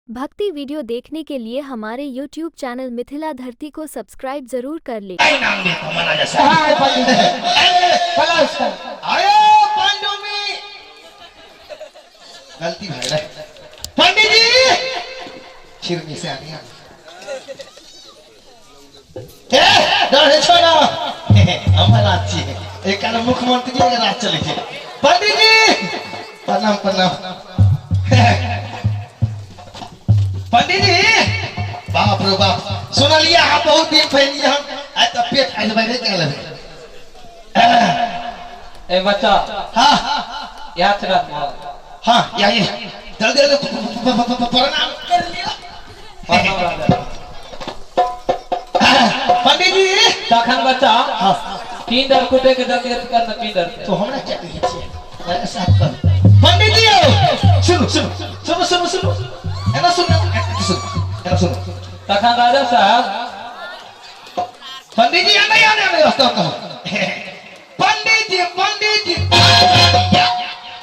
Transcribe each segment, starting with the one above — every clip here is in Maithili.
भक्ति वीडियो देखने के लिए हमारे YouTube channel Mithila धरती को सब्सक्राइब जरूर कर ले। नाम दे तो मना जैसा हाँ पंडित जी बोला उसका। आयो पांडुमी गलती भाई रे पंडित जी छिरनी से आनी आ ए डरे छो ना हमर राज छी एक कारण मुख्यमंत्री के राज चले छे। पंडित जी प्रणाम प्रणाम। पंडित जी बाप रे बाप सुनलिए अहाँ बहुत दिन पहले हम आइ तऽ पेट आइ बढ़े के लेबै। ए बच्चा हाँ याद रख मोर। हाँ या ये जल्दी जल्दी प्रणाम कर लिया। प्रणाम राजा। पंडित जी तखन बच्चा हाँ तीन दर कुटे के जल्दी जल्दी करना तीन दर के तो हमरा क्या कहै छियै मेरे साथ कर। पंडित जी सुनू सुनू सुनू सुनू सुनू एना सुनू सुनू एना सुनू। तखन राजा साहब पंडित जी आने आने आने रास्ता कहो। पंडित जी पंडित जी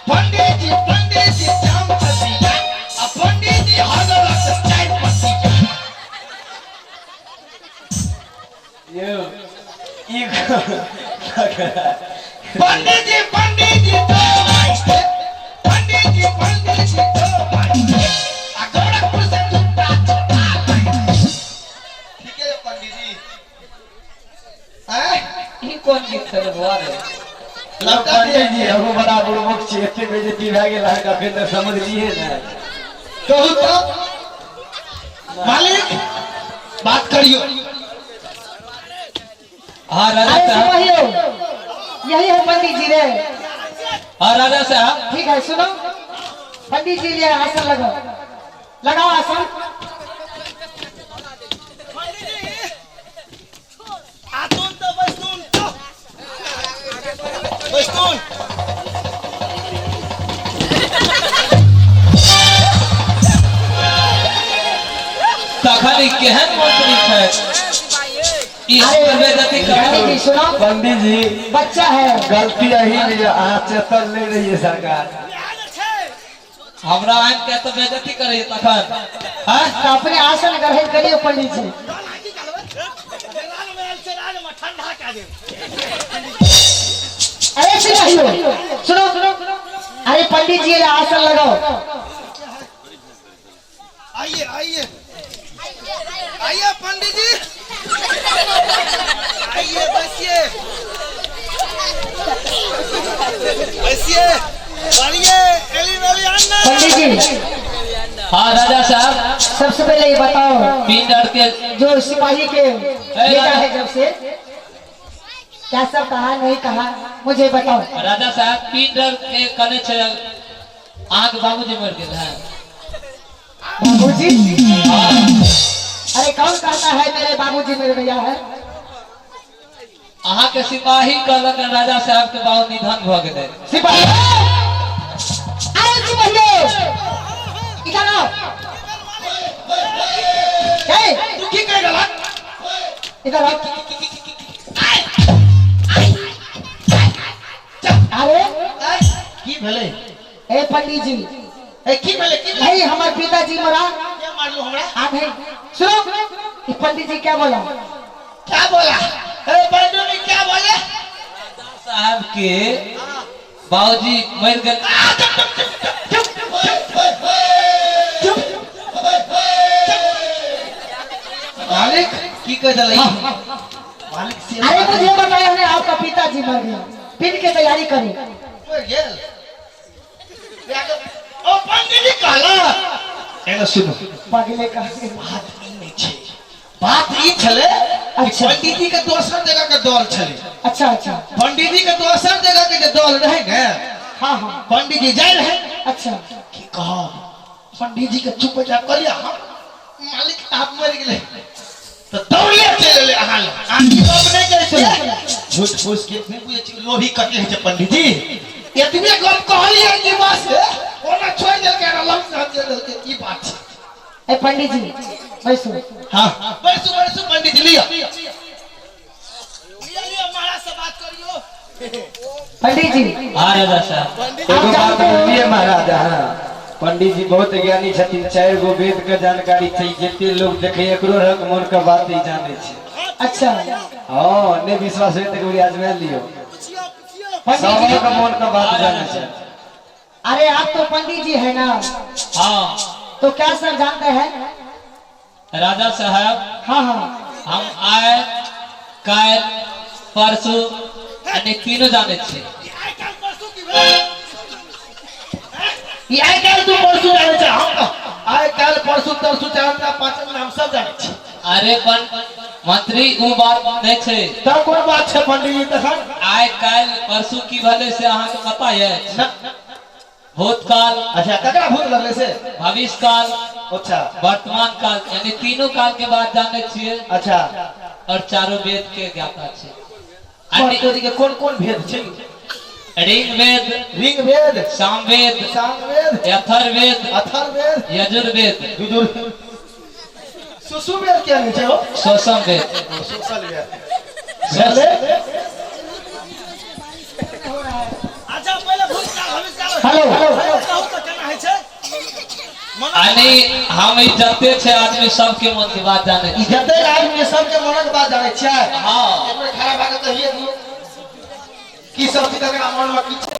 पंडित जी पंडित जी जाम छतिया आ पंडित जी हगलक चाय पतिया। यो ई पंडित जी पंडित जी तो भाई पंडित जी पंडित जी तो भाई आ गोरखपुर से जुत्ता छोटा ठीक है पंडित जी। हैं ई कोन गीत छलै बौआ रे? लड़का पंडित जी हमहूँ बड़ा बुड़बक छी एते बेइज्जती भए गेल अहाँके अखन तक समझलियै ने। कहू तो मालिक बात करियो। हाँ राजा अरे साहब सिपाहियों यही है पंडित जी रे। हाँ राजा साहब ठीक है सुनो पंडित जी लिए आसन लगाओ लगाओ आसन। तखन ई केहन मंत्री छै ई हमर बेइज्जती पंडित करत। जी सुनो पंडित जी बच्चा है गलती यही में जे अहाँ चेतन नहि रहियै सरकार। हमरा आनि के तऽ बेइज्जती करैए तखन। हैं तो अपने आसन ग्रहण करियो पंडित जी। अरे सिपाहियों सुनो अरे पंडित जी ले आसन लगाओ। आइए आइए आइए पंडित जी आइए बैसिए बैसिए बढ़िए एली मेली अन्ना। पंडित जी हाँ राजा साहब सबसे पहले ये बताओ तीन डर के जो सिपाही के बेटा है जब से क्या सब कहा नहीं कहा मुझे बताओ। राजा साहब तीन डर के कने छे अहाँके बाबूजी मर गेल है। बाबूजी अरे कौन कहता है मेरे बाबूजी मर गया है? अहाँके सिपाही कहलक राजा साहब के बाबू निधन भऽ गेलै। सिपाही अरे सिपाही इधर आओ। ए, तू की कह रहल? इधर आओ। अरे की भेलै? ए पंडित जी ए की भेलै की भेलै? नहीं हमारे पिताजी मरा क्या मारलू हमरा? आ नहीं सुनो ये पंडित जी क्या बोला? क्या बोला? ए पंडित जी क्या बोले? साहब के बाबूजी मर गेल। मालिक की कह देलै? मालिक से अरे मुझे बताया है आपका पिताजी मर गया पिन के तैयारी करी। मर गेल। ओ पंडित जी कहला एना सुनो पगले का बात ई नहीं छै बात ई छलै कि अच्छा। पंडित जी के दोसर जगह के दल छलै। अच्छा अच्छा पंडित जी के दोसर जगह के जे दल रहे ने हाँ हाँ पंडित जी जाय रहे। अच्छा की कहब पंडित जी के चुप जा कहलिए हम मालिक आप मर गेलै तो दौड़ले चलि एलै अहाँ लग। अहाँ की गप नहि करै छियै झूठ फूस के नहि बुझै छियै लोभी कते होइ छै पंडित जी। एतबे गप कहलियै कि बस ओना छोड़ि देलकै एना लग से चलि देलकै ई बात छै। ए पंडित जी बैसू। हाँ बैसू बैसू पंडित जी लिअ लिअ लिअ महाराज से बात करियो। पंडित जी हाँ राजा साहब एगो बात बुझलियै महाराज अहाँ पंडित जी बहुत ज्ञानी छथिन, 4 गो वेद के जानकारी छै, जते लोग देखे एकरो रंग मन के बात ही जाने छै। अच्छा। हाँ, नहीं विश्वास होय त कभी आजमा लियो। पंडित जी सबक मन के बात जाने छै। अरे आप तो पंडित जी है ना? हाँ। तो क्या सब जानते हैं? राजा साहब। हाँ हाँ। हम आए काल्हि परसू यानी तीनों जाने छी। ई आइ काल्हि तू परसू जानै छै, हम आइ काल्हि परसू तरसू चारम नाम पाँचम नाम सब जानै छी। अरे पण मंत्री उ बात नहीं छै। तब कोन बात छै पंडित जी तखन? आइ काल्हि परसू की भेलै से अहाँके पता अछि? न। भूतकाल। अच्छा, ककरा भूत लगलै से? भविष्य काल। अच्छा। वर्तमान काल, यानी तीनों काल के बात जानै छियै। अच्छा। और चारों वेद के ज्ञाता छै। तोरी के कोन कोन भेद छै? ऋग्वेद, ऋग्वेद, सामवेद, सामवेद, यथर्वेद, अथर्ववेद, यजुर्वेद, यजुर्वेद, सुसुवेद क्या नहीं छै हो? सोशम वेद। सोशल वेद। अच्छा, पहिले भूतकाल भविष्यकाल हेलो। कहू तऽ केना होइ छै? यानी हम ई जते छै आदमी सबके मन के बात जाने ई छी। जतेक आदमी सबके मनक बात जानै छियै? हाँ। एक बेर खड़ा भए कऽ कहिए दियौ की सब चीज ककरा मनमे की छै।